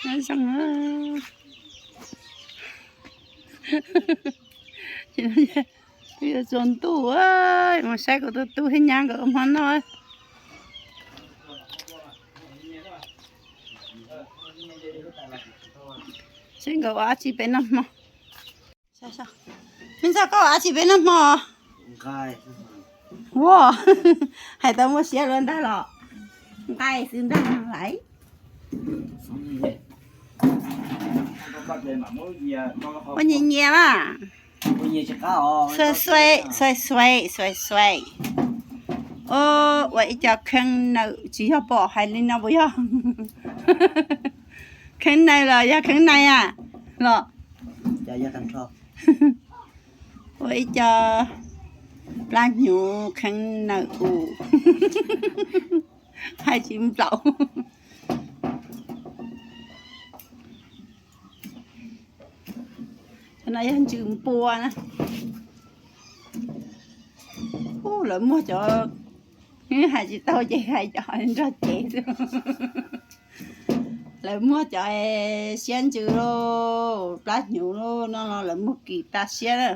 Zoo, twb yuav tsaus ntuj, mus saib kuv tus tub thiab nyab nkawd ua hmo noj. Seb nkawd ua dab tsi peb noj hmo. Me ntxawg, koj ua dab tsi peb noj hmo? Ua, hais tau muaj siab luaj ntag los. Nqaij xwb ntag laiv. Ua nyias nyias mas. Xuav xuav, xuav xuav, xuav xuav. Ua ib co kheeb nawm, tsis yog pom hais li no puas yog? Kheeb nawm los yog kheeb nawm a? Los ua ib co plab hnyuv kheeb nawm u, hais tsis nplaum. Cov no yog ntsws npua na. Ub, lawv muag cov, hais tsis tau ces hais cov nrog cev xwb. Lawv muag cov siab ntsws lauj, plab hnyuv lauj, no los lawv muag kim tas siab na.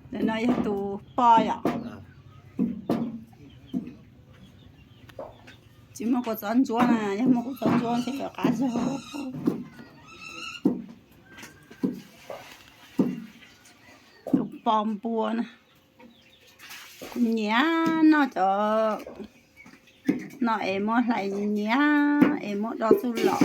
Ntawm no yog tus poj yom. Tsis muaj kua txob ntsuab na, yog muaj kua txob ntsuab ntshe yuav qab zog. Tus poj npua na, kuv nyiam noj cov no es muab hlais nyiam es muab do txuj lom.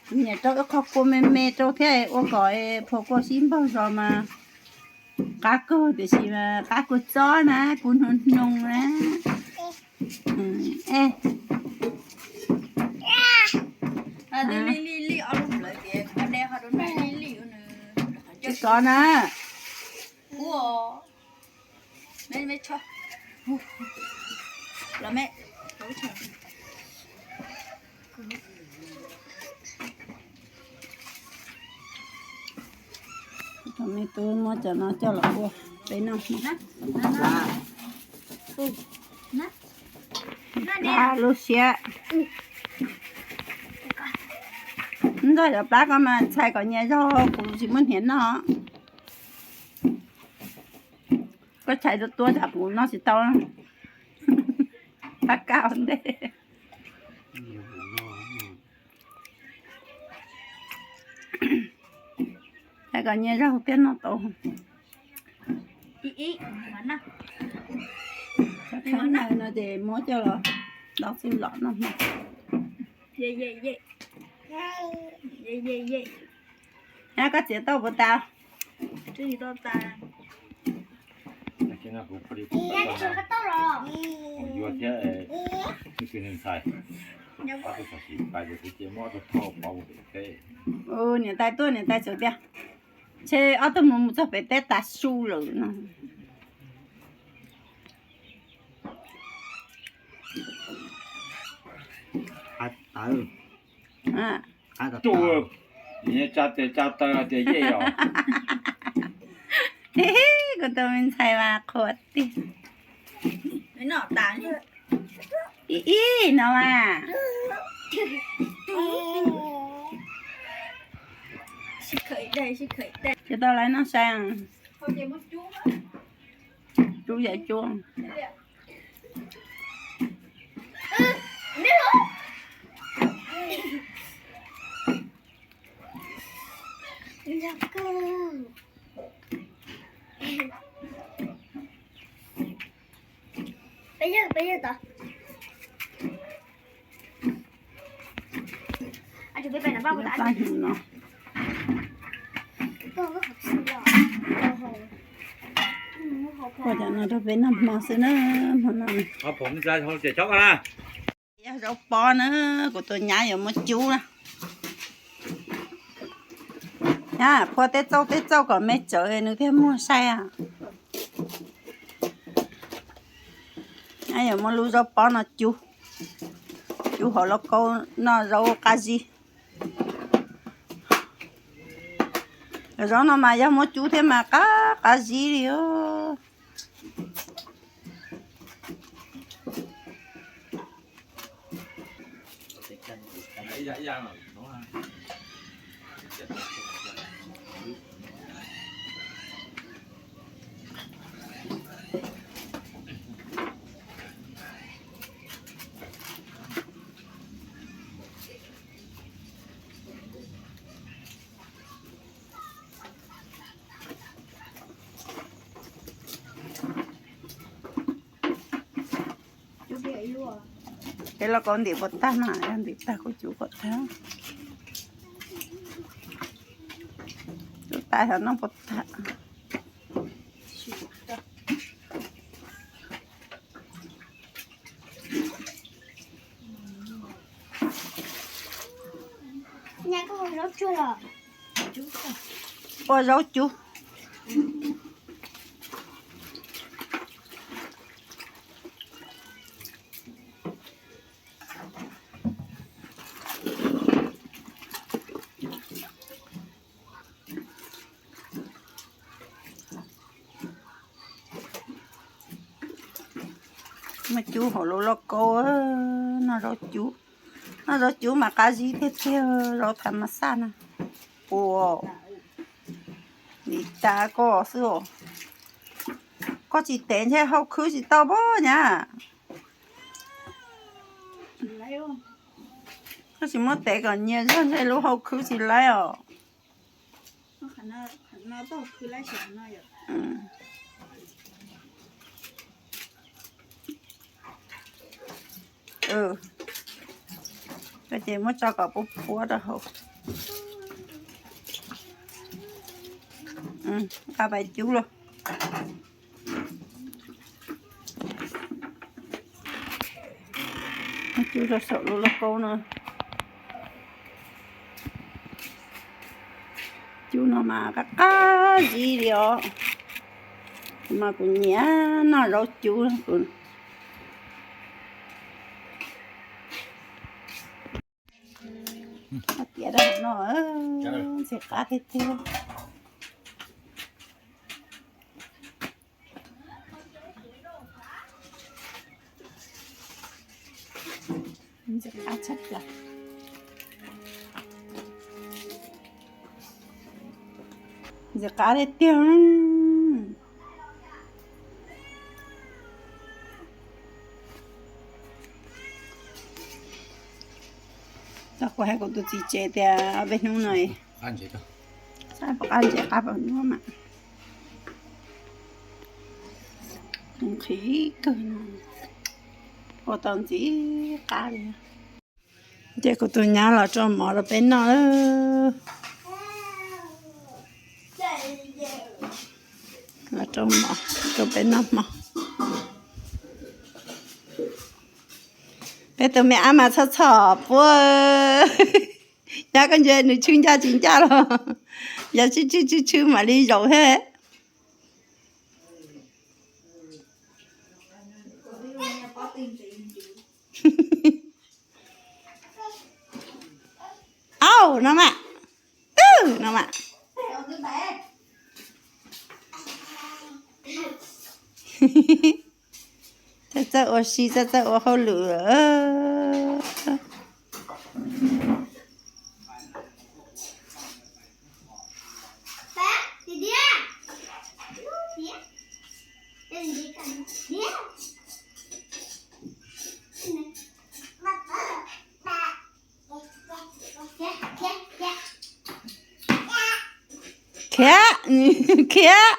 Nyiam rau ib qho kua me me rau thiab ua kom phua kua sib npaug zos mas qab kawg, tiam sis mas qab kua txob na, kua hnoos hnoos na. Tsis kov na. Me tub muab cov no coj los ua peb noj hmo. Lub siab. Ntxawg, cov plab ko mas txhais kom nyias zaug, kuv tsis muaj hniav noj. Koj txhais tuab tuab tsam kuv noj tsis tau. Plab kaj ua ntej. Txhais kom nyias zaug thiaj noj tau. Cov kheeb nawm no ces muab coj los do txuj lom noj hmo. Ab, koj txiav tau puas tas? Niam tais tuaj, niam tais txawm tias, ntshe ob tug mus mus txog pem teb tas su lawm no. Tsa tes tsa taw tias yej os. Kuv tus me ntxhais mas qhuav tiag. Ib ib no mas. Tsis tau lawv noj sai. Cub yam cub. Ua cov no rau peb noj hmo xwb na, hmo no. Yog zaub pob na, kuv tus nyab yuav muab cub na. Phua tej txauj tej txauj kom me tsawv nws thiaj muag sai. Yuav muab lub zaub pob no cub, cub hauv lauj kaub noj zaub qab zib. Cov zaub no mas yog muab cub thiab mas qab qab zib li os. Peb lauj kaub ntim puas tag na, yog ntim tag kuj cub kom tag. Cub tas xyov noj puas tag. Ua zaub cub. Muab cub hauv lub lauj kaub, noj zaub cub. Noj zaub cub mas qab zib tiag tiag, zaub thav mas xaj na. Ua li tas koj xwb os. Koj tsis tev ntshe hau khwb tsis tau pob nyab. Koj tsis muab tev kom nyias zog ntshe lub hau khwb tsis laib os. Koj ces muab tso kom puab puab rau hauv. Nqa pais cub los. Cub rau saum lub lauj kaub no. Cub no mas qab qab zib li os. Kuv mas kuv nyiam noj zaub cub. Tiav rau hauv no, ntxim qab tiag tiag. Ntxim qab tshaj plaws. Ntxim qab tiag tiag. Tau kuv hais kuv tus txiv tsev tias ob peb hnub no, saib puas qab ntses qab pom nyuaj mas. Nqhis kawg no, ua tau ntxim qab li. Ces kuv tus nyab los rau mov rau peb noj. Los rau mov rau peb noj hmo. Peb tus me ab mas txhob txhom puab. Nyab koj ntsia nws tshwj ncaj tsis ncaj los, yog tshwj tshwj tshwj tshwj mam li zaum thiab. Au no mas, no mas. Txawj txawj ua si, txawj txawj ua hauj lwm. Khiav, khiav.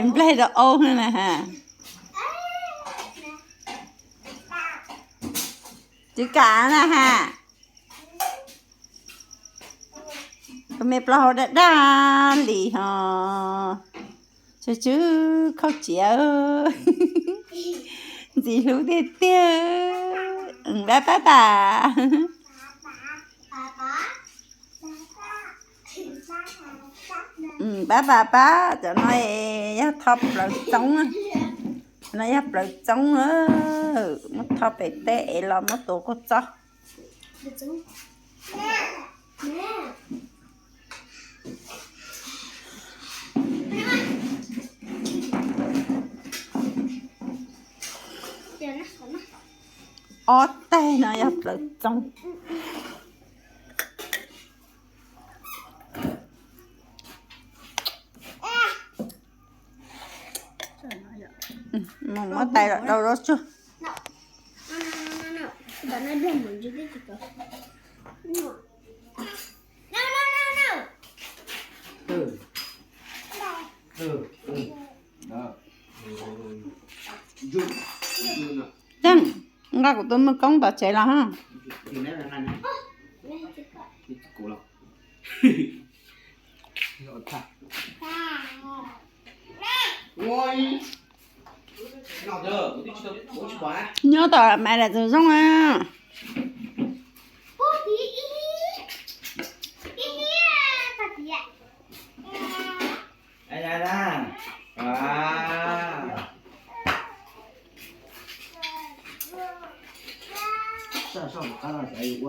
Nplaig rau aub na ha. Tsis kam na ha. Tus me plaub hau daj daj li ho. Tsw tsw khaub tsiav. Ntxim hlub tiag tiag. Pab pab tas. Pab pab pab, cov no yog tho plawv txoob, no yog plawv txoob, muab tho pem teb es los muab tuav kua txob. Ob teg no yog plawv txoob. Mus muab tais los rau zaub tsuag. Tseej, nqa kuv tus mws koob tom tsev los ha. Nyob tom mas lam txus zoo a. Tsoom phooj ywg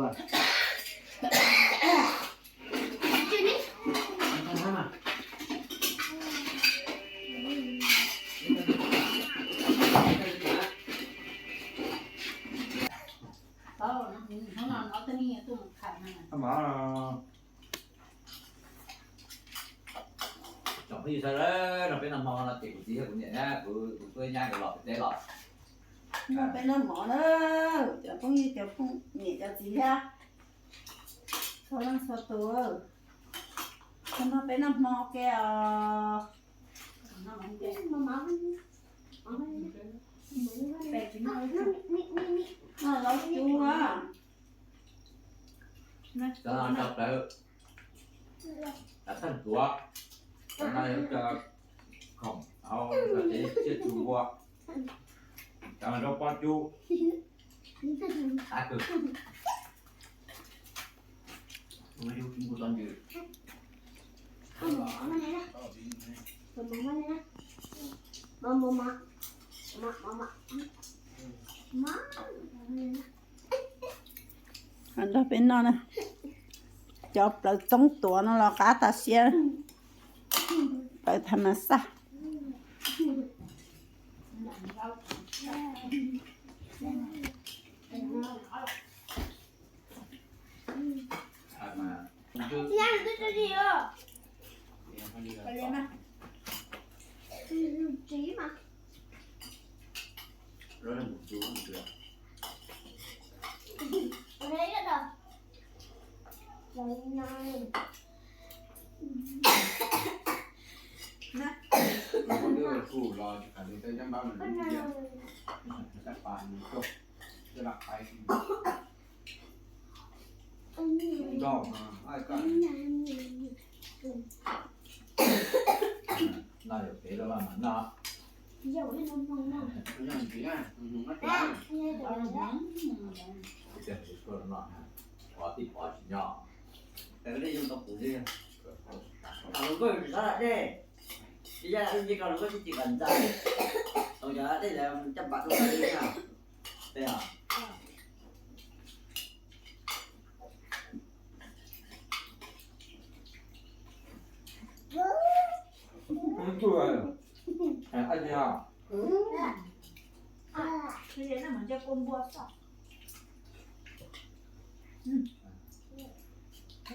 sawv daws, no peb noj hmo no ces kuv txiv thiab kuv niam na, kuv, kuv tub nyab nkawd los pem teb los. Noj peb noj mov na, cov phooj ywg cov phooj niam cov txiv thiab txhua leej txhua tus, noj peb noj hmo ke os. Noj laub cub na. Cov no cov plawv, cov thawj tuav, cov no yuav cov khoom hauv cov tsev tsiaj txhu npua, cov no zaub pob cub, qab kawg. Nrog peb noj na, cov plawv txoob tuav no los qab tas siab, plawv tham mas xaj.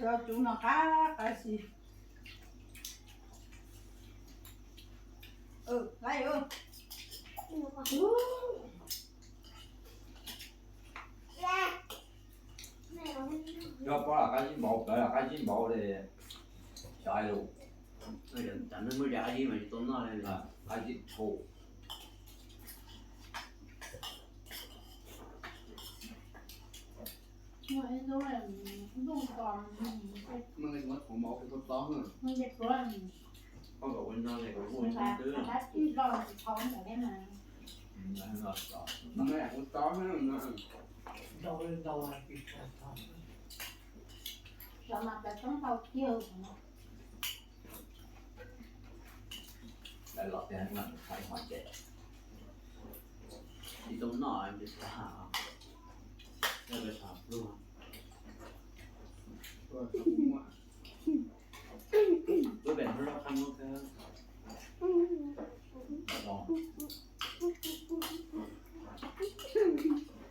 Los cub no qab qab xis. Yog pob lam qab zib npaum, plawv lam qab zib npaum li, xyov lus. Qab zib tshau. Los tiag, ib hmo ces tsis tau noj ces tag, pluag. Lub pem lub loj qab muab kawg.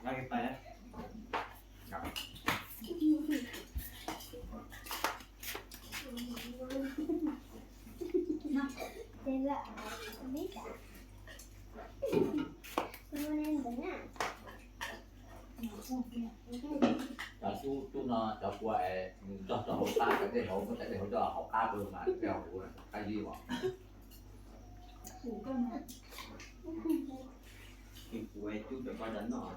Laj pais. Cov tub no cov kua es nws cog rau hauv qab, cov dej hauv, muab cov dej hauv coj hauv qab rau mas dej hauv qab yig os. Kuv cub cov ko cov noj.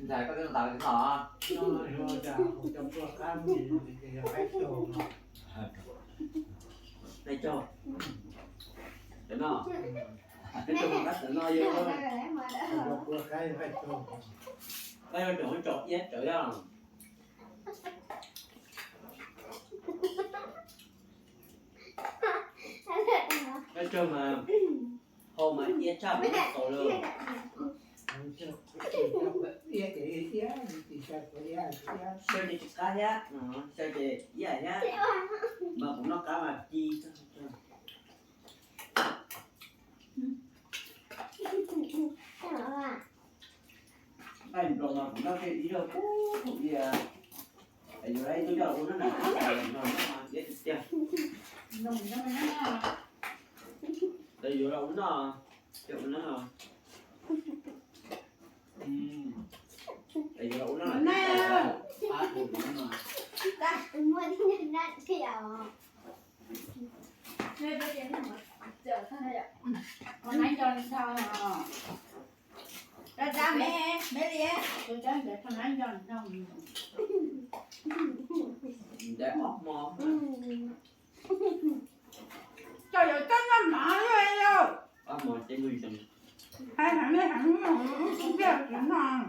Ntxhais, koj twb ntaus li no. Nqaij caug. Cov no. Nqaij caug mas kab tawm no yog. Koj yuav tsom, tsom iab tsawv yog. Nqaij caug mas hau mas iab tshaj plaws txaus lawm. Xyaw ces tsis qab thiab, xyaw ces iab thiab, mas kuv noj qab mas ci. Nqaij nploos mas kuv noj tej ib zaug kub kub li. Es yuav ib tug coj los ua noj na, noj mas iab tiag tiag. Es yuav los ua noj, coj ua noj. Es yuav los ua noj na. Dab dab me, me li, tus cov ntawd tau nab nco no. Cov yuav coj noj mov lawm. Hais heev li heev, ib pliag kuv noj.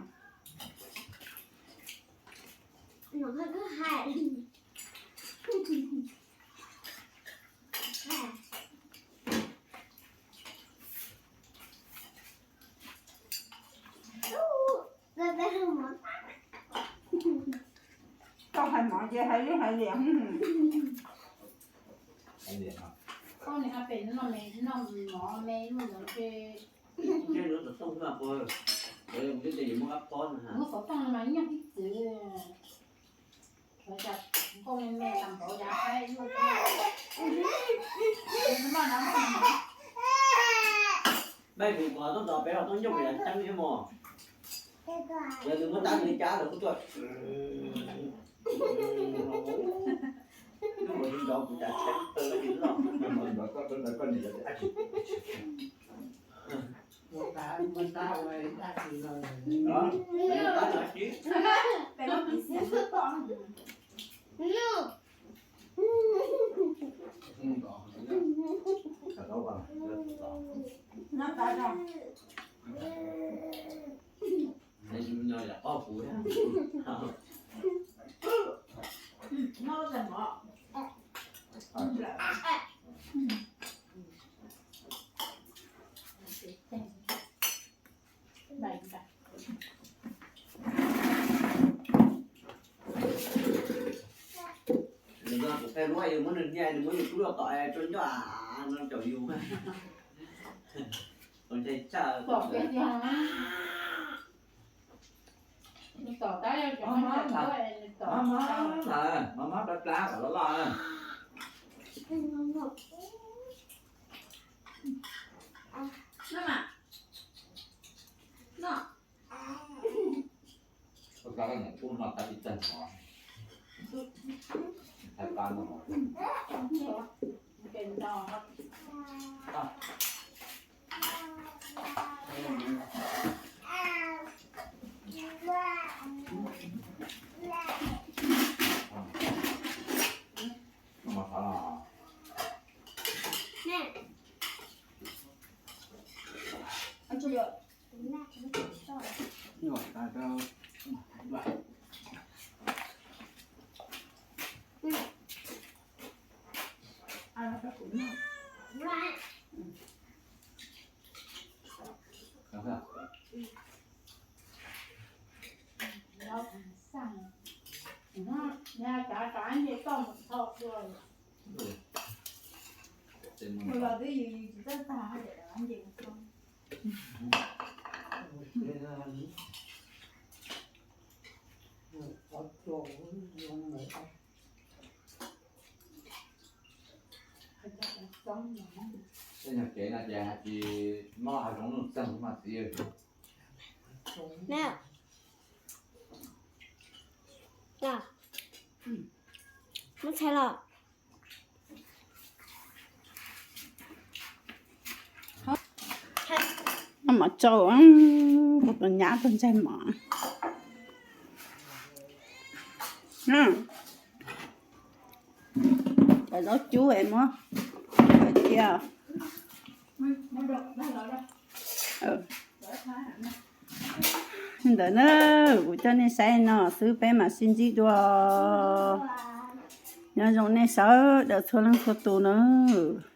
Koj hais mov ces hais lub hais liam. Koj nim hais pem no me, noj mov me lub ntawd ces. Lub xov tooj no mas nyob tib txwv. Nqaij me me tas npaum cas haib lub. Npaj kuv pom toj tos peb los toj ncauj kuv yav ceeb thiab mog. Yog nws muab tab nws cab lawm kuj tuaj. Nws ua nrov kuv yav ceeb tawg li loj. Nws no kuv qhia lub yus muab nws hnia nws muab yus kub loj tom es rau ncauj no caum yus. Txaus ntshai tshaj. Mab mab plab plab kom loj loj. Ua kab nyuam kub no tab tsis tag mov. Hais pab no. Tej nyuag kev no ces hais tias mob hav zoov nuj txeeg mas txiv. Muab txhais los. Mov tsau, kuv tus nyab tuaj ntsaig mov. Cov zaub cub es muab cia. Li ntawd na, kuv coj nej saib no xwb peb mam sib ntsib dua. Nyob zoo nej sawv daws txhua leej txhua tus nawb.